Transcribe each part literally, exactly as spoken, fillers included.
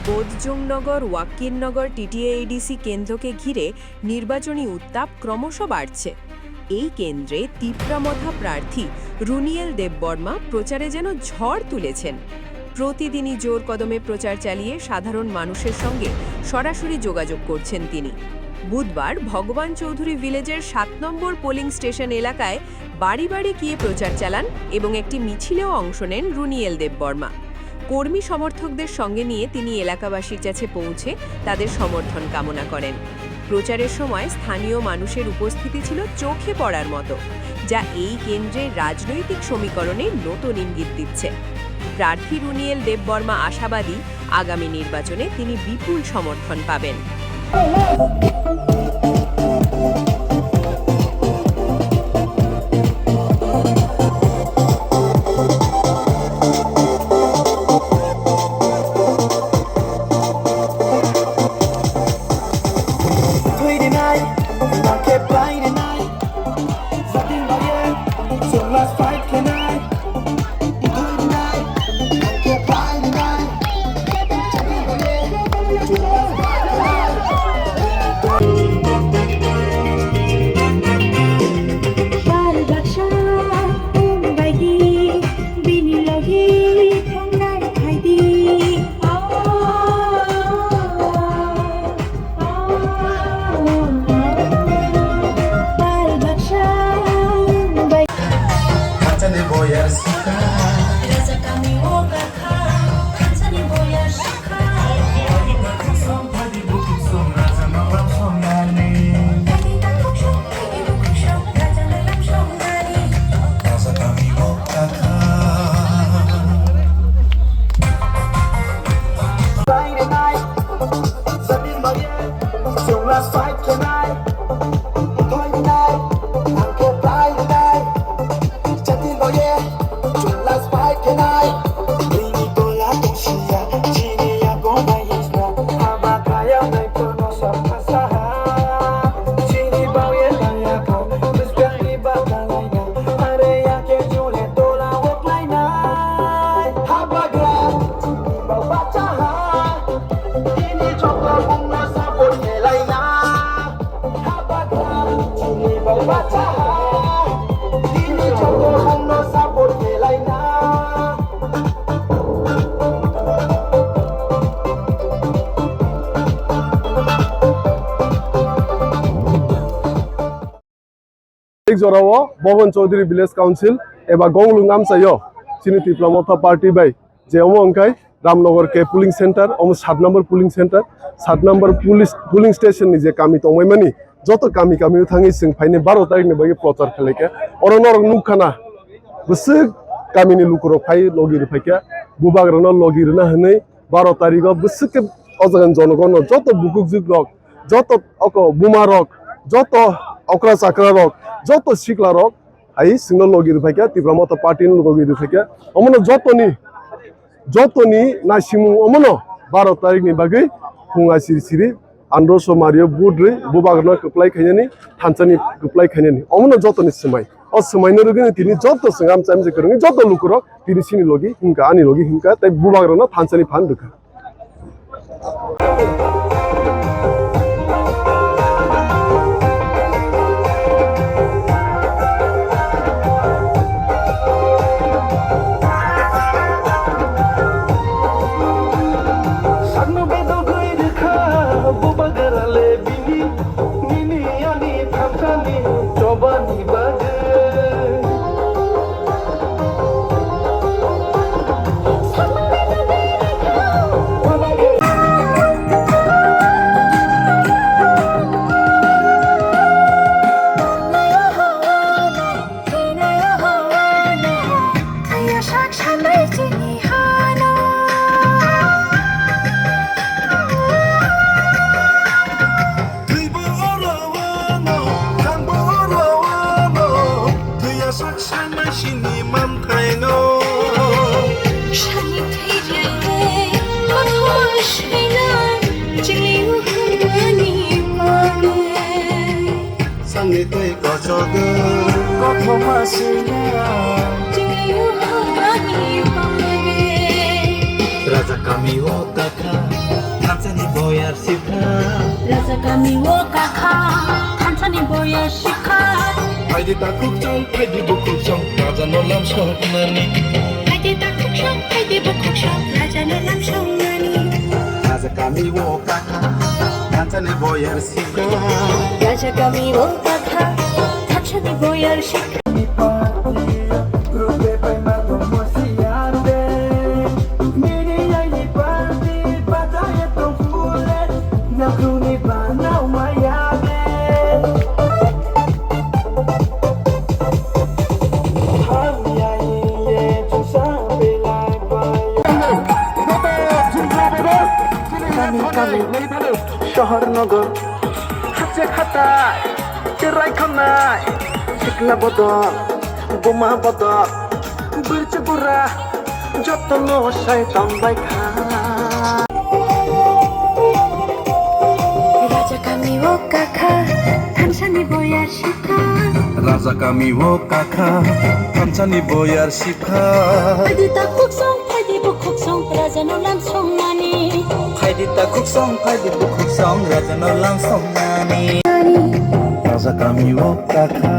বোধজুংনগর, ওয়াক্কিরনগর TTA ADC কেন্দ্রকে ঘিরে নির্বাচনী উত্তাপ ক্রমশ বাড়ছে। এই কেন্দ্রে তিপ্রামথা প্রার্থী রুনিয়েল দেববর্মা প্রচারে যেন ঝড় তুলেছেন। প্রতিদিনই জোর কদমে প্রচার চালিয়ে সাধারণ মানুষের সঙ্গে সরাসরি যোগাযোগ করছেন তিনি। বুধবার ভগবান চৌধুরী ভিলেজের সাত নম্বর পোলিং স্টেশন এলাকায় বাড়ি বাড়ি গিয়ে প্রচার চালান এবং একটি মিছিলেও অংশ নেন রুনিয়েল দেববর্মা। কর্মী সমর্থকদের সঙ্গে নিয়ে তিনি এলাকাবাসীর কাছে পৌঁছে তাদের সমর্থন কামনা করেন। প্রচারের সময় স্থানীয় মানুষের উপস্থিতি ছিল চোখে পড়ার মতো, যা এই কেন্দ্রের রাজনৈতিক সমীকরণে নতুন ইঙ্গিত দিচ্ছে। প্রার্থী রুনিয়েল দেববর্মা আশাবাদী, আগামী নির্বাচনে তিনি বিপুল সমর্থন পাবেন। Ek jorao Bhaban Chaudhary Village Council eba Gonglung amchaio chini Tipra Motha Party bai je omo wngkhai Ramnagar K polling center, omo sat number polling center, sat number police polling station ni je kami tongmani, joto kami kami o thangwi chwng phaini baro tarikh ni bagwi prochar khlaikha. Oro norok nukkhana, bwswk kamini lukurok phai logi rwphaikha, bubagrano logi rwna hwnwi baro tarikh o bwswk khe o jagani jonogono joto bukukjwk rok, joto oko buma rok, joto okra chakra rok, joto sikla rok hai chwngno logi rwphaikha, Tipra Motha Party no logi rwphaikha. Omono jotoni, jotoni naisimung omono baro tarikh ni bagwi phung asiri siri andro so mario budrwi bubagrano kwplai khainani, thansani kwplai khainani, omono jotoni swmai. O swmaino rwgwini tini joto chwng amchai amchai kwrwngwi joto lukurok tini chini logi hinkha, ani logi hinkha, tei bubagrano thansani phan rwkha. Sakno bedogwi rwkha bubagra le bini, nini ani thansani chobani bagwi. Thwibo oro wano, thangbo oro wano, thwiya sak sanai sini mamthaino. Sani thwirele, kothoma swinai, chiliu hwnmani bagwi. Sani twi kochogwi, kothoma swinai, chiliu hwnmani bagwi. Raja kami o takha. Raja kami o kakha, thansa ni boyar sikha. Phaidi takhuk song, phaidi bukhuk song, raja no lam song nani. Phaidi takhuk song, phaidi bukhuk song, raja no lam song nani. Raja kami o kakha, thansa ni boyar sikha. Raja kami o kakha, thansa ni boyar sikha. Kami, kami, sohor nogor, hachek hatai, cherai khamnai, sikla bodol, buma bodol, bwrchi bura, jotono sai tongbai kha. Raja kami o kakha, thansa ni boyar sikha. Raja kami o kakha, thansa ni boyar sikha. Phaidi takhuk song, phaidi bukhuk song, raja no lam song nani. Phaidi takhuk song, phaidi bukhuk song, raja no lam song nani. Raja kami o kakha.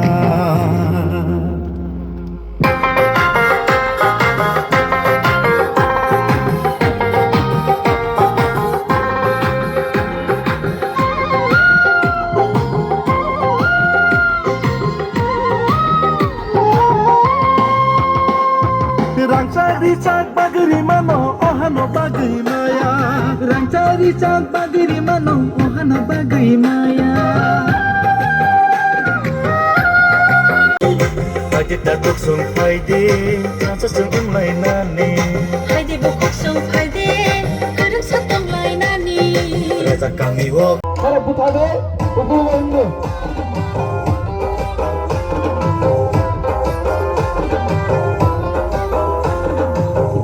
Rangchak richak bagwi rimano, ohano bagwi maya. Rangchak richak bagwi rimano, ohano bagwi maya. Phaidi takhuk song phaidi, thansa song wnglainani. Phaidi bukhuk song phaidi, kwrwngsa tonglainani. Raja kami o. Sara butha de, butha de.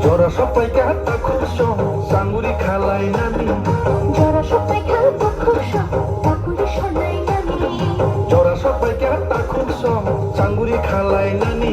Jora sokpaikha takhuk song, changuri khalainani. Jora sokpaikha takhuk song, changuri khalainani. Jora sokpaikha takhuk song, changuri khalainani.